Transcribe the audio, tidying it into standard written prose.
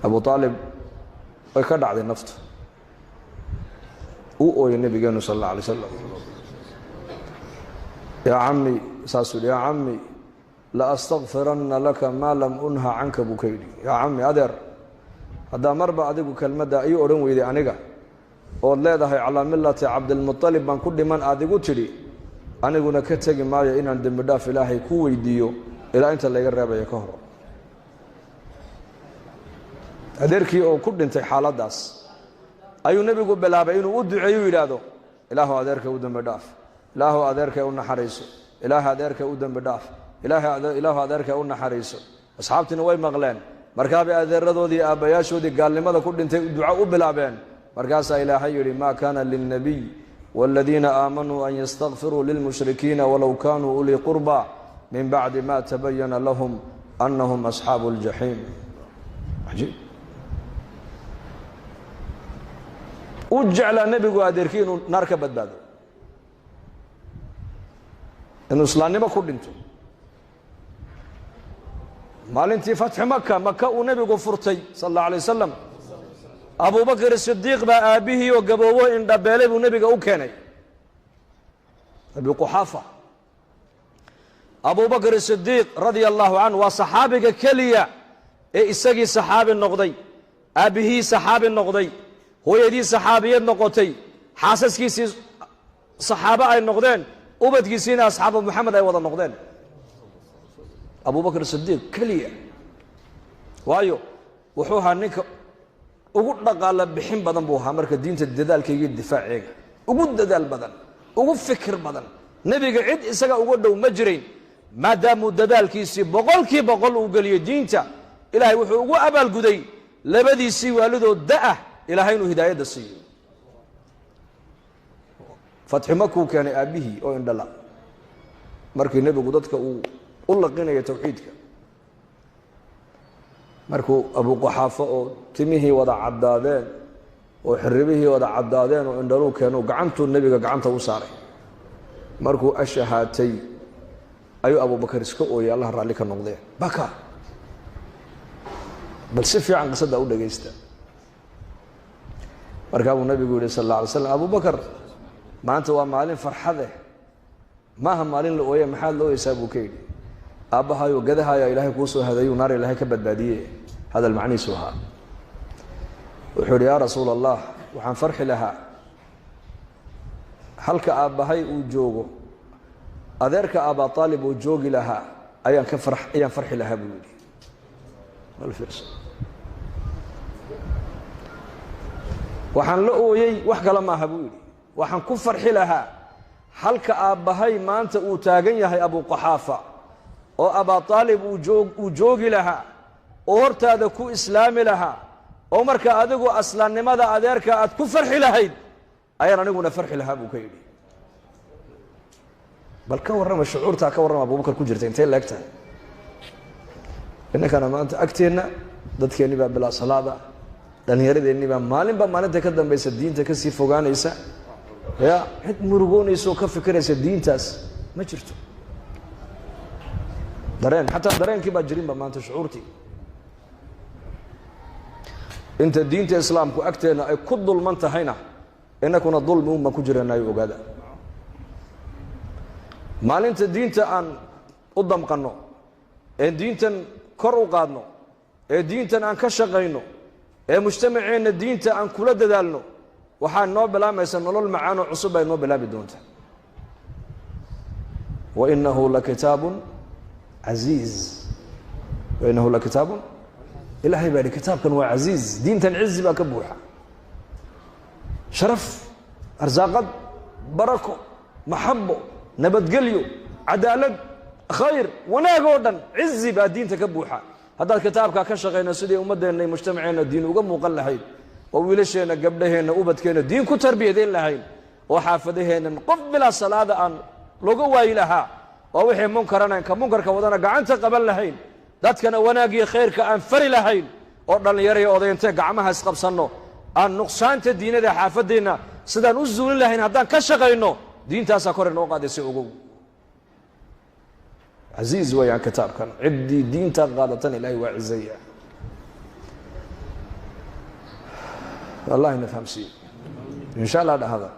Abu Aalib way ka dhacday naftu, uu ooyay nabigeenu sal alla alay slam. Yaa cami, saasuu yidhi, yaa cami la astakfiranna laka maa lam unha canka, buu ka yidhi. Yaa cami, adeer, haddaa marba adigu kelmadda ii odhan weyday aniga ood leedahay calaa millati Cabdilmualib baan ku dhiman aad igu tidhi, aniguna ka tegi maayo inaan dembi dhaaf Ilaahay ku weydiiyo ilaa inta layga reebayo ka hor. Adeerkii oo ku dhintay xaaladdaas ayuu nebigu bilaabay inuu u duceeyu, yidhaahdo: "Ilaahu adeerkay u dembi dhaaf, Ilaahu adeerkay u naxariiso, Ilaahay adeerkay u dembi dhaaf, Ilaahu adeerkay u naxariiso." Asxaabtiina way maqleen. Markaabay adeeradoodii, aabbayaashoodii gaalnimada ku dhintay duco u bilaabeen. Markaasaa Ilaahay yidhi: "Maa kaana lilnabiy wاladiina aamanuu an yastakfiruu lilmushrikiina walow kanuu ulii qurba min bacdi ma tabayana lahum anahum asxaabu اljaxiim." Ajiib u jeclaa nebigu adeerkii inuu naar ka badbaado, inuu islaamnimo ku dhinto. Maalintii fatxu Maka, Maka uu nebigu furtay sal allahu alay wasalam, Abubakr Sidiiq baa aabbihii oo gaboobo indhabeelay buu nebiga u keenay, Abi Quxaafa. Abubakr Sidiiq radia allahu canhu waa saxaabiga keliya ee isagii saxaabi noqday, aabbihii saxaabi noqday, hooyadii saxaabiyad noqotay, xaasaskiisii saxaabo ay noqdeen, ubadkiisiina asxaabu Moxamed ay wada noqdeen. Abubakr Sidiiq keliya. Waayo, wuxuu ahaa ninka ugu dhaqaala bixin badan buu ahaa marka diinta dadaalkayga, difaaceega ugu dadaal badan, ugu fikir badan. Nebiga cid isaga uga dhow ma jirayn. Maadaamuu dadaalkiisii 100% uu geliyey diinta, Ilaahay wuxuu ugu abaalguday labadiisii waalidood da'ah Ilaahay inuu hidaayadda siiyo. Fatxi Makuu keenay aabbihii oo indhala markii nebigu dadka uu u laqinayo tawxiidka. Markuu Abu Quxaafo oo timihii wada caddaadeen oo xirribihii wada caddaadeen oo indhaluu keenu, gacantuu nebiga gacanta u saaray. Markuu ashahaatay ayuu Abubakar iska ooyay, Allah raalli ka noqdee, baka. Bal si fiican qisadda u dhegaysta. Markaa buu nabigu yihi sal alla alay slam: "Abubakar, maanta waa maalin farxadeh, maaha maalin la ooye, maxaad la ooyeysaa?" buu ka yidhi. "Aabbahayo gadahaya Ilaahay kuu soo hadayuu, naar Ilaahay ka badbaadiye," hadal macnihiisu ahaa. Wuxuu yidhi: "Yaa Rasuul Allah, waxaan farxi lahaa halka aabbahay uu joogo, adeerka Abaa Aalib uu joogi lahaa ayaan ka far ayaan farxi lahaa," buu yidhi. Bal fiirso, "Waxaan la ooyey wax kale maaha," buu yidhi, "waxaan ku farxi lahaa halka aabbahay maanta uu taagan yahay, Abu Qaxaafa, oo Abaa Aalib uu joogi lahaa oo hortaada ku islaami lahaa, oo marka adigu aslaamnimada adeerka aad ku farxi lahayd ayaan aniguna farxi lahaa," buu ka yidhi. Bal ka warrama shucuurtaa, ka warrama Abubakar ku jirta intay leeg tahay. Innankana maanta agteenna dadkeenni baa bilaa salaada, dhallinyaradeenni baa maalinba maalinta ka dambaysa diinta kasii fogaanaysa. Ya cid murugoonaysa oo ka fikiraysa diintaas ma jirto. Dareen, xataa dareenkii baa jirinba maanta, shucuurtii. Inta diinta islaamku agteenna ay ku dulman tahayna, innakuna dulmi un baan ku jiranayo. Ogaada, maalinta diinta aan u damqanno ee diintan kor u qaadno, ee diintan aan ka shaqayno, ee mujtamaceenna diinta aan kula dadaalno, waxaa noo bilaamaysa nolol macaanoo cusub bay noo bilaabi doontaa. Wainahu lakitaabun casiiz, wainahu lakitaabun. Ilaahay baa yihi kitaabkan waa casiiz. Diintan cizi baa ka buuxa, sharaf, arsaaqad, barako, maxabo, nabadgelyo, cadaalad, khayr, wanaag oo dhan, cizi baa diinta ka buuxa. Haddaad kitaabkaa ka shaqayno sidii ummaddeenna iyo mujtamaceenna diin uga muuqan lahayd, oo wiilasheenna, gabdhaheenna, ubadkeenna diin ku tarbiyadeyn lahayn, oo xaafadaheennan qof bilaa salaada aan looga waayi lahaa, oo wixii munkarana ka munkarka wadana gacanta qaban lahayn, dadkana wanaagiyo khayrka aan fari lahayn, oo dhallinyaro iyo odayntee gacmaha isqabsanno, aan nuqsaanta diinada xaafaddeenna sidaan u zuulin lahayn haddaan ka shaqayno, diintaasaa kor inoo qaadaysa. Ogow, casiiz weeyaan kitaabkan. Ciddii diintaa qaadatan Ilaahay waa cizaya. Allah ina fahamsiiyo, insha Allah dhahada.